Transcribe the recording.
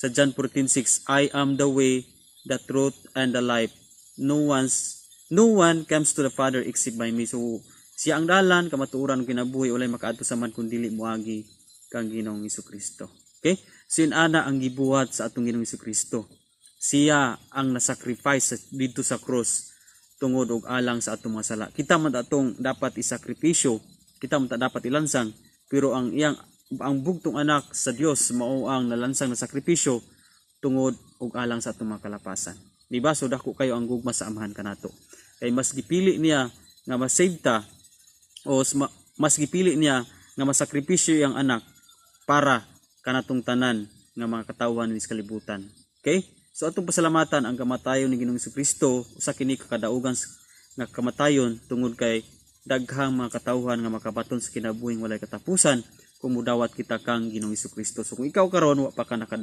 Sa John 14:6, "I am the way, the truth, and the life. No one comes to the Father except by me." So siya ang dalan, kamatuoran, kinabuhi. Walay makaadto sa Amahan kun dili moagi kang Ginoong Kristo. Okay? So yun ana ang gibuhat sa atong Ginoong Kristo. Siya ang nasacrifice didto sa cross tungod og alang sa atong mga sala. Kita man atong dapat isakripisyo, kita man ta dapat ilansang, pero ang iyang ang bugtong anak sa Dios mao ang nalansang na sakripisyo tungod og alang sa atong mga kalapasan. Di ba? So dako kayo ang gugma sa Amahan kanato. Kay mas gipili niya nga ma-save ta o mas gipili niya nga masakripisyo iyang anak para kanatong tanan nga mga katawhan ni sa kalibutan. Okay? So atong pasalamatan ang kamatayon ni Ginoong Kristo. Usa kini ka kadaugan nga kamatayon tungod kay daghang mga katawhan nga makabaton sa kinabuhing walay katapusan kung mudawat kita kang Ginoong Kristo. So kung ikaw karon wa pa ka nakadawat